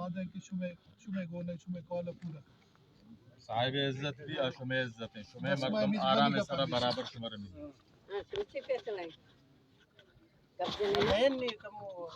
وعدہ کہ شمے، شمے گونے، شمے کال پورا کن۔ صاحب عزت بھی اور شمے عزت ہیں، شمے بس میں مردم امید آرام منی سرا گپ برابر شمار ملی۔ ہاں، سوچی فیصلہ ہے۔ گپ جنے۔ بہن نے کمو۔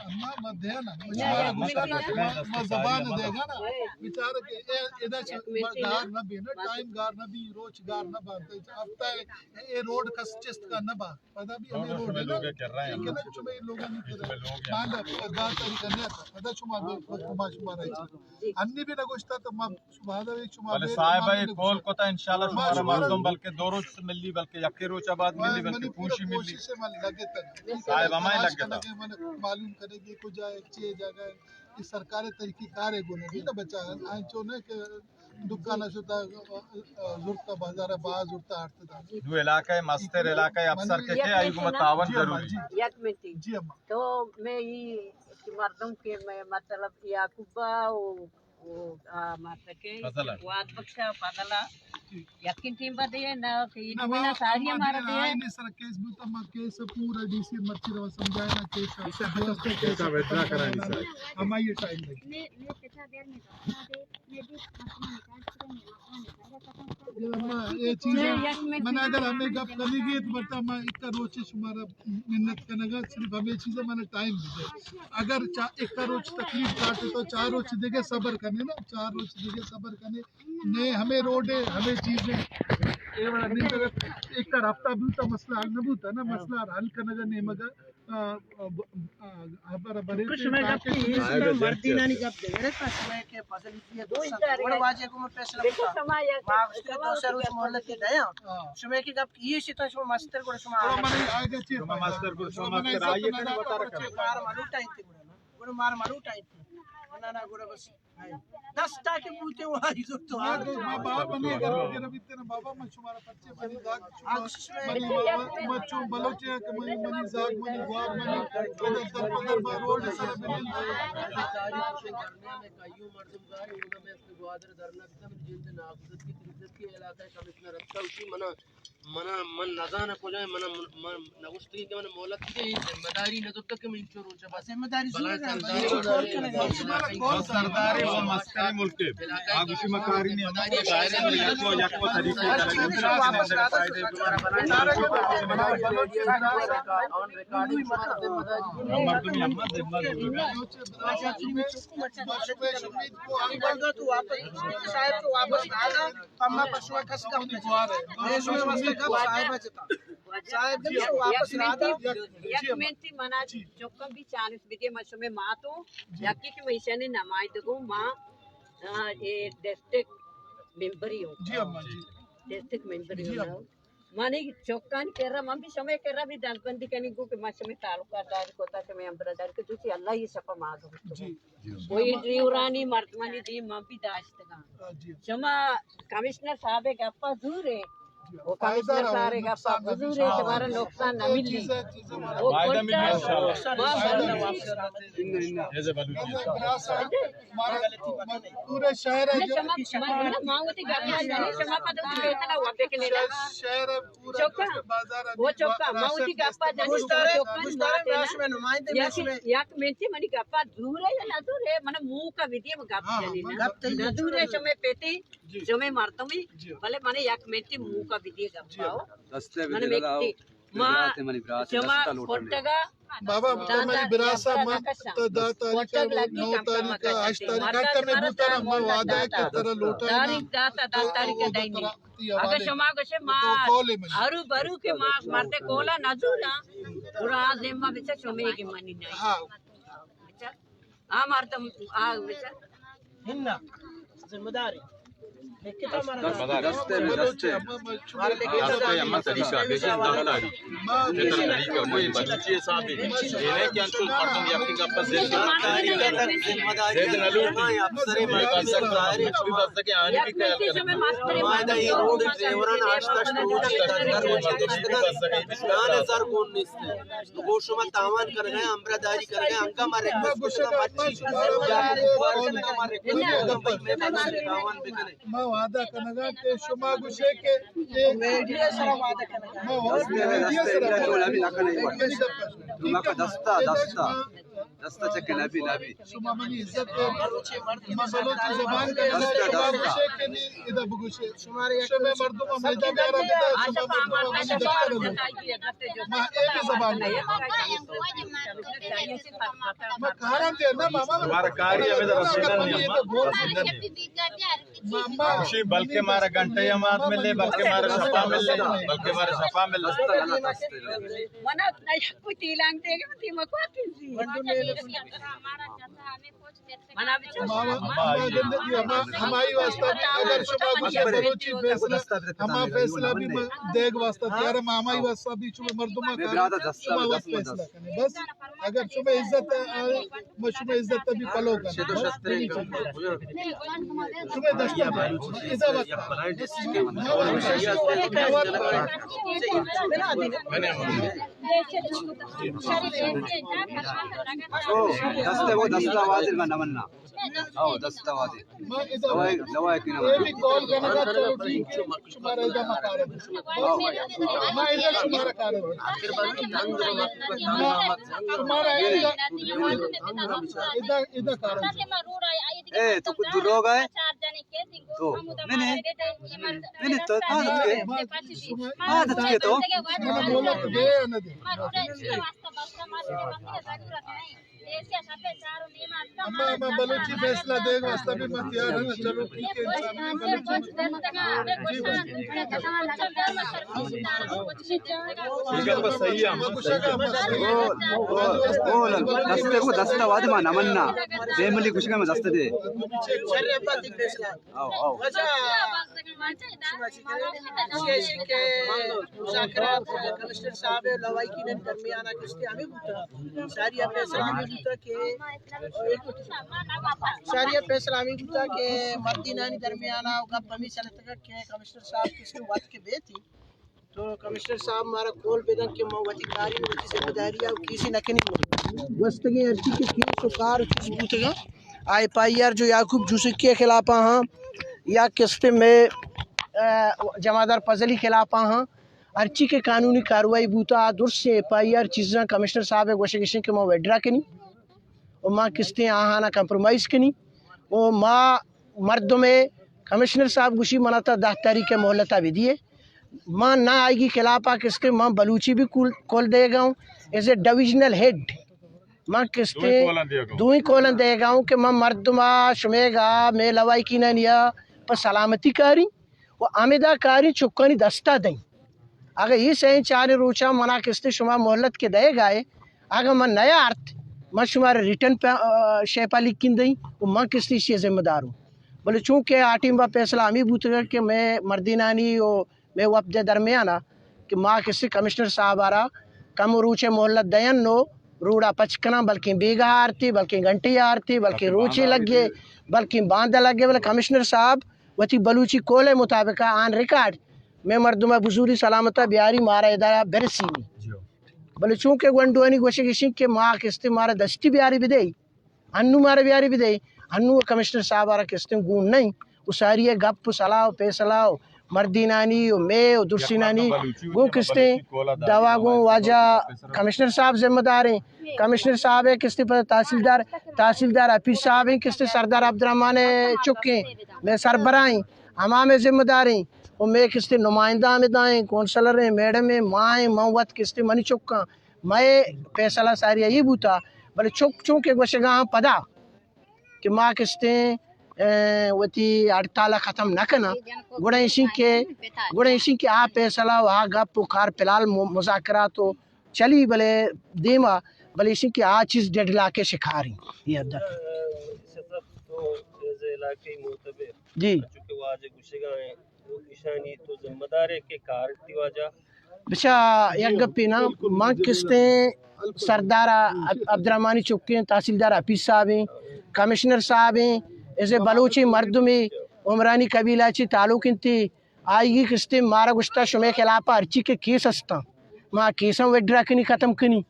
اما، ما دے نا، بیچارہ گوشتا نا، ما، ما زبان دے گا نا، بیچارہ کہ اے، ادا چ گار نہ بی نا، ٹائم گار نہ بی، روچ گار نہ بنت، ہفتہ اے، اے روڈ کس چست کا نہ با، پدا بھی ہمیں روڈ ہے نا، ٹھیک ہے نا، چمے لوگوں نے کرا۔ مان دا، دا طریقہ نہیں آتا، پدا شما، شما، شما رہے۔ انی بھی نہ گوشتا تو ما شما دا ایک شما بلے بے صاحب مردم ہے، نے کال گوشتا۔ کوتا انشاءاللہ ما شمارا شمارا مردم بلکہ دو روچ سے ملی، بلکہ یکے روچ بعد ما ملی، بلکہ منی پورا پوشی ملی۔ کوشش ہے، من لگے تک۔ صاحب ہمیں تلاش لگے کرنا تھا۔ کہ من معلوم کرے کہ کجا ہے، چی جگہ ہے، یہ سرکار طریقہ کار ہے گونا، ٹھیک ہے بچہ، آئیں چو نہ کہ دکان شتا، زرتا بازار باز زرتا ہرتا۔ دو علاقہ مستر علاقہ افسر کے کے آئی کو تعاون جی اما، ضروری۔ جی۔ یک منٹ۔ جی اما۔ تو میں یہ کہ مردم کے میں مطلب یعقوبہ و، و، آ، مطلب کہ فضل ہے۔ واد بخشا فضل ہے۔ یقین ٹیم پر دے نہ کہ یہ نہ، میں وہ ساری ہمارا دے۔ آئینے سر کیس بوتا، ما کیس پورا ڈی سی مرچی روا سمجھایا نا کیس۔ کیس وڈرا کرانی سر۔ ہماری ٹائم لگی۔ اے چیز من اگر ہمیں گپ کنگی تو بتا، ما ایک روچ شمارا منت کنگا، صرف ہمیں چیز من ٹائم دے۔ اگر چا-، ایک روچ تکلیف کاٹے تو چار روچ دیگے صبر کنے نا، چار روچ دیگے صبر کنے۔ نے ہمیں روڈ ہے، ہمیں چیز ہے۔ اے والا نہیں اگر ایک ہفتہ بوتا مسئلہ حل نہ بوتا نا، مسئلہ حل کنگا نہیں مگر آ، آ، ب-، آ، ہبر، ہبر چونکہ شمئے گپ کہ ایش نہ مردینانی گپ دے۔ ارے تا شمئے کہ فضل اتنی ہے، دو سال وڑ واجہ کو میں فیصلہ بتا۔ ما اس کے دو سال اس مہلت کے دیا۔ شمئے کہ گپ ایش تا شما مستر کو شما۔ شما مستر کو شما مستر آئیے کہ بتا رکھا۔ مار ملوٹا ایتی گڑا نا۔ گڑا مار ملوٹا ایتی۔ نہ، نہ، گڑا بس۔ دستا کہ بوتے وہی زرتو۔ ما، ما باپ بنے اگر میرا بیتے نا بابا، من شمارا پرچے منی زاگ، منی ماما، ما چون بلوچے کہ منی، منی زاگ، منی گوار، منی پدر در پدر با روڈ سر بنند۔ گوادر درنا بیتا، من جند ناگزت کی ترزت کی علاقہ کمشنر رکھتا اسی منا منا، من نزاناں کجا، منا، من نگوشتگی کہ من مہلت دے، ذمہ داری نہ زرتگ کہ من انچو روچ بس۔ ذمہ داری بلائیں سرداری، سرداری و مستر ملک۔ آ گوشی مکاری نہیں، ہم ظاہر ہے، یک و یک و طریقے مردمی ہم ذمہ داری۔ پما پشوا کس گپ نہ جنت۔ اے شمئے واسطہ گپ صاحب ءَ جتا۔ صاحب دل شو واپس یک منٹی، یک منٹی منا چکم بھی چانس بدے، من شمئے مات ہوں، یکی کہ من ایشانی نمائندگوں، ما، آ، اے ڈسٹرکٹ ممبری ہوں۔ جی اما جی۔ ڈسٹرکٹ ممبری ہوں۔ منی چکانی کرا، من بھی شمئے کرا بھی دستبندی کنی گو کہ من شمئے تعلقات داری کوتا، شمئے امبرا داری کہ دوچی اللہ یہ شپا ما گو۔ جی۔ کوئی ڈریورانی مردمانی دیم من بھی داشتگاں۔ شما کمشنر صاحب ءِ گپا زور ہے، وہ کمشنر صاحب ءِ گپا بزور ہے، شمارا نقصان نہ ملی۔ وہ فائدہ ملی۔ پورے شہر ہے جو شما، شما، ما وتی گپا جنی، شما پتہ وتی ویتنا وپے کے لینا۔ شہر ہے پورا چوکا، بازار ہے، وہ چوکا، ما وتی گپا جنی، چوکا، یک منٹ منی گپا زور ہے یا نہ زور ہے، من موقع بھی دیے، من گپ جنی نا۔ نہ زور ہے، شمے پیتی، شمے مردمی، بلے من یک منٹ موقع بھی دیے گپا۔ من مکتی، ما شما کٹگا، بابا، تو منی براسا، ما تا دہ تاریخ، نو تاریخ، ہشت تاریخ، ہر کمے بوتا نا، ما وعدہ ہے کہ ترا لوٹا نا۔ تاریخ داتا، دہ تاریخ دینی۔ اگر شما گوشے ما ہرو برو کہ ما مردے کولا نہ زوراں، گڑا آ ذمہ بچا شمے کہ منی نہیں۔ ہاں۔ بچا، آ مردم، آ بچا۔ ہننا، ذمہ داری۔ لکھتا ہمارا دست، دست، دست۔ ہمارا لکھتا دست۔ ہمارا طریقہ، بیشتر دہ تاریخ۔ طریقہ، کوئی بلوچی حساب ہی نہیں۔ یہ نہیں کہ انچو مردم یکی گپ زد، ذمہ داری، ذمہ داری افسر ملک ظاہر ہے۔ کچھ بھی بس کہ آنی بھی خیال کریں۔ ما ادا اے روڈ ڈرائیوراں ہشت ہشت روچ، در در روچ دشتگاں، دان ہزار گون نیست۔ تو گو شما تاوان کرگا، امبرا داری کرگا، انگا ما ریکویسٹ کرگا، مرچی یا بار ما ریکویسٹ کرگا، بھائی میں بس تاوان بکنے۔ ما وعدہ کنگا کہ شما گوشے کہ میڈیا سرا وعدہ کنگا۔ ما وعدہ میڈیا سرا وعدہ کنگا۔ دستا، دستا۔ دست چکے نبی، نبی۔ شما منی عزت دے۔ من بلوچی زبان کا، شما گوشے کہ نی ادا بگوشے۔ شما مردم ہم ادا بیارا بدا، شما مردم ہم منی دفتر میں۔ ما اے بھی زبان دے۔ ما کارم دے نا ماما۔ ہمارا کاری ہمیں تو رسیدہ نہیں، اما۔ ماما۔ بلکہ ہمارا گھنٹہ یا مات ملے، بلکہ ہمارا شفا ملے، بلکہ ہمارا شفا ملے۔ منا یک پتی لانگ دیگا، تی مکو تیزی۔ منا بچو۔ ہما، ہما، ہمائی واسطہ بھی اگر شما گوشے بلوچی فیصلہ، ہما فیصلہ بھی من دیگ واسطہ تیار ہے، ہمائی واسطہ بھی شما مردم کا شما وقت فیصلہ کرنے۔ بس اگر شما عزت، ما شما عزت بھی پلو کرنے۔ شما دست عزت۔ او، دست وہ دست آواز میں نمنا۔ او، دست آواز۔ لوائے، لوائے کی نمنا۔ اے بھی کال کرنا، چلو ٹھیک ہے۔ شمارا ادا مکارم۔ ما ادا شمارا کارم۔ شمارا ادا، ادا، ادا کارم۔ اے، تو کچھ دور ہو گئے؟ تو، نہیں، نہیں۔ نہیں، نہیں، تو کہاں تک ہے؟ کہاں تک ہے تو؟ مولت دے یا نہ دے؟ اما، اما بلوچی فیصلہ دیگ واسطہ بھی من تیار ہوں۔ چلو ٹھیک ہے، انشاءاللہ بلوچی۔ ٹھیک ہے، بس صحیح ہے، اما صحیح ہے۔ او، او، او، دستے کو دستہ واد ما نمنا۔ فیملی کچھ کا میں دست دے۔ آؤ، آؤ۔ واجہ، شما چی کنئے؟ ایشی کہ مذاکرات کمشنر صاحب ءُ لواحقینانی درمیان ءَ کستے ہمے بوتا۔ ساری ءَ فیصلہ ہمے بوتا کہ، ساری ءَ فیصلہ ہمے بوتا کہ مردینانی درمیان ءَ گپ ہمے چلتگ کہ کمشنر صاحب کستے وت کہ بیتی۔ تو کمشنر صاحب مارا کول بدن کہ من وتی کاری، وتی ذمہ داری ءَ کیسی نہ کنی۔ گوستگیں ہرچی کہ کیس ءُ کار چیز بوتگاں، آ ایف آئی آر جو یعقوب جوسکی ءِ خلاف ءَ ہاں یا کستے میں، آ، جمعدار فضلی خلاف ءَ ہاں، ہرچی کہ قانونی کاروائی بوتا، آ درست ایف آئی آر چیزاں کمشنر صاحب ءِ گوشگ اش کہ من وڈرا کنی۔ ءُ ما کستیں آہانا کمپرومائز کنی ءُ ما مردم ءَ، کمشنر صاحب گوشی منا تا دہ تاریخ ءَ مہلت ءَ بدیے۔ ما نہ آئیگی خلاف ءَ کستیں، ما بلوچی بھی کول، کول دیگا ہوں، ایز اے ڈویژنل ہیڈ۔ ما کستیں دوئیں کولن دیگا ہوں کہ ما مردم ءَ شمیگا مئے لواحقینانی ءَ پہ سلامتی کاری ءُ ہمدا کاری چکانی دستا دئیں۔ اگہ اے سئیں چاریں روچاں منا کستیں شما مہلت کہ دئیگا ئے، اگہ من نیارت، من شمارا ریٹن پہ، آ، شے پہ لکھین دئیں ءُ من کستیں ایشی ذمہ دار ہوں۔ بلے چونکہ آ ٹیم با فیصلہ ہمے بوتگ کہ مئے مردینانی ءُ مئے وفد درمیان ءَ کہ ما کستیں کمشنر صاحب ءَ را کمو روچے مہلت دئین ءُ روڈا پچ کناں، بلکیں بیگاہ آرتی، بلکیں گھنٹی آرتی، بلکیں روچے لگے، بلکیں باندا لگے، بلے کمشنر صاحب وتی بلوچی کول ءِ مطابق آن ریکارڈ مئے مردم ءَ بزوری سلامت ءَ بیاری مارا ادا برسینی۔ جی ہو۔ بلے چونکہ گونڈوانی گوشگ اش انت کہ ما کستیں مارا دستی بیاری بدئے، انو مارا بیاری بدئے، انو کمشنر صاحب ءَ را کستیں گون نہ انت۔ ءُ ساری ءَ گپ ءُ صلاح ءُ فیصلہ ءُ مردینانی ءُ مئے ءُ درسینانی گوں کستیں دوا گوں واجہ کمشنر صاحب ذمہ دار ایں۔ کمشنر صاحب ءِ کستیں پدا تحصیلدار، تحصیلدار حفیظ صاحب ایں، کستیں سردار عبدالرحمن ءِ چک ایں، مئے سربراہ ایں، ہما مئے ذمہ دار ایں ءُ مئے کستیں نمائندہ ہمدا ایں، کونسلر ایں، میڈم ایں، ما ایں، من وت کستیں منی چکاں، مئے فیصلہ ساری ءَ اے بوتا، بلے چک چونکہ گوشگا آں پدا کہ ما کستیں، اے، وتی ہڑتال ءَ ختم نہ کناں، گڑا ایشی کہ، گڑا ایشی کہ آ فیصلہ ءُ آ گپ ءُ کار فی الحال م-، مذاکرات ءُ چلی، بلے دیما، بلے ایشی کہ آ چیز ڈیڈ لاک ءِ شکار ایں۔ اے حد ءَ۔ تو ایز اے علاقائی معتبر۔ جی۔ چونکہ واجہ گوشگا ایں، تو ایشانی تو ذمہ دار ئے کہ کار تی واجہ۔ بچا یک گپے نا، من کستیں سردار عبد-، عبدالرحمانی چکیں، تحصیلدار حفیظ صاحب ایں، کمشنر صاحب ایں، ایز اے بلوچی مردمے عمرانی قبیلہ چی تعلق انتی، آئی کستیں مارا گوشتا شمئے خلاف ہرچی کہ کیس ہستاں، ما کیساں وڈرا کنی، ختم کنی۔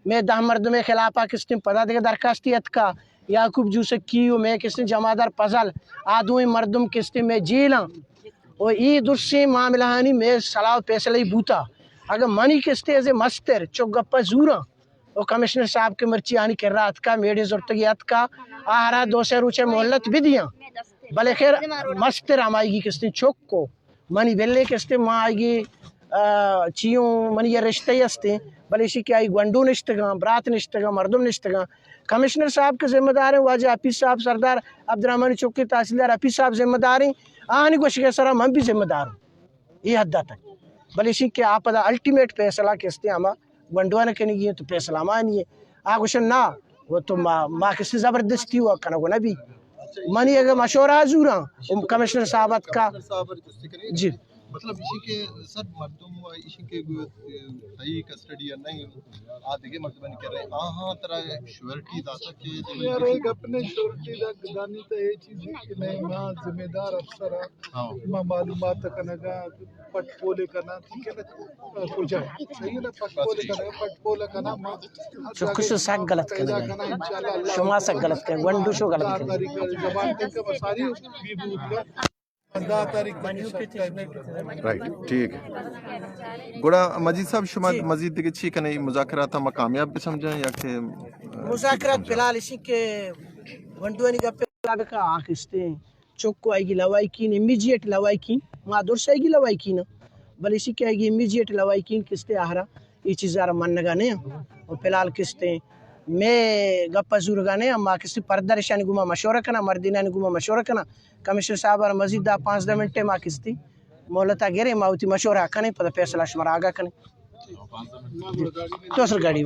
مئے دہ مردمے خلاف ءَ کستیں پدا دگہ درخواستی اتکا، یعقوب جوسکی ءُ مئے کستیں جمعدار فضل، آ دوئیں مردم کستیں مئے جیلاں۔ ءُ اے درسیں معاملہانی مئے صلاح ءُ فیصلہ بوتا۔ اگہ منی کستیں از مستر چک گپا زوراں، او کمشنر صاحب کہ مرچی آنی کرا اتکا، میڑے زرتگی اتکا، آہرا دو سے روچے مہلت بدیاں۔ بلے خیر، مستر ہمائیگی کستیں چک کو منی بلے کستیں، ما آئیگی، آ، چیوں منی یہ رشتہ ہی ہستیں، بلے اشی کہ آئی گونڈو نشتگاں، برات نشتگاں، مردم نشتگاں۔ کمشنر صاحب کے ذمہ دار ہیں، واجہ حفیظ صاحب، سردار عبدالرحمن چوکی تحصیلدار حفیظ صاحب ذمہ دار ہیں، آہانی گوشگے سرا من بھی ذمہ دار ہوں۔ اے حد تک۔ بلے اشی کہ آ پدا الٹیمیٹ فیصلہ کستیں ہما گونڈواں کنگی ہیں تو فیصلہ ہمانی ہے۔ آ گوشن نا، وہ تو ما، ما کسی زبردستی ہوا کنگو نبی۔ منی اگر مشورہ زوراں، ام کمشنر صاحب اتکا۔ جی۔ مطلب اشی کہ صد مردم و اشی کہ تئی کسٹڈی نہیں، آ دگہ مردمانی کرے، آہاں ترا شیورٹی داتا کہ یار، اے گپ نے شیورٹی دا گدانی تا اے چیز کہ نہیں، ما ذمہ دار افسر ہاں۔ ہاں۔ ما معلومات کنگا، پٹ پولے کنا، ٹھیک ہے نا؟ کجا؟ صحیح ہے نا؟ پٹ پولے کنا، پٹ پولے کنا، ما چوکشو سک غلط کنگا۔ انشاءاللہ۔ شما سک غلط کنگا، گونڈو شو غلط کنگا۔ زبان تک ساری بی بی۔ رائٹ، ٹھیک۔ گڑا مجید صاحب، شما جی۔ مزید دگہ چی کنے، مذاکرات ما کامیاب بہ سمجھاں یا کہ، آ، مذاکرات فی الحال اسی کہ گونڈوانی گپ لگا آ کستیں چک کو آئیگی لوائکین، امیجیٹ لوائکین، ما درس آئیگی لوائکین، بلے اسی کہ آئیگی امیجیٹ لوائکین کستے آہرا اے چیز آرا منگا نہیں۔ اور فی الحال کستیں میں گپ زورگا نہیں، ما کستے پردرشانی گما مشورہ کنا، مردینانی گما مشورہ کنا۔ کمشنر صاحب ءَ مزید دہ پانزدہ منٹ ءَ ما کستی مہلت ءَ گریں، ما وتی مشورہ ءَ کنیں، پدا فیصلہ شمارا آگاہ کنیں۔ تو اصل گاڑی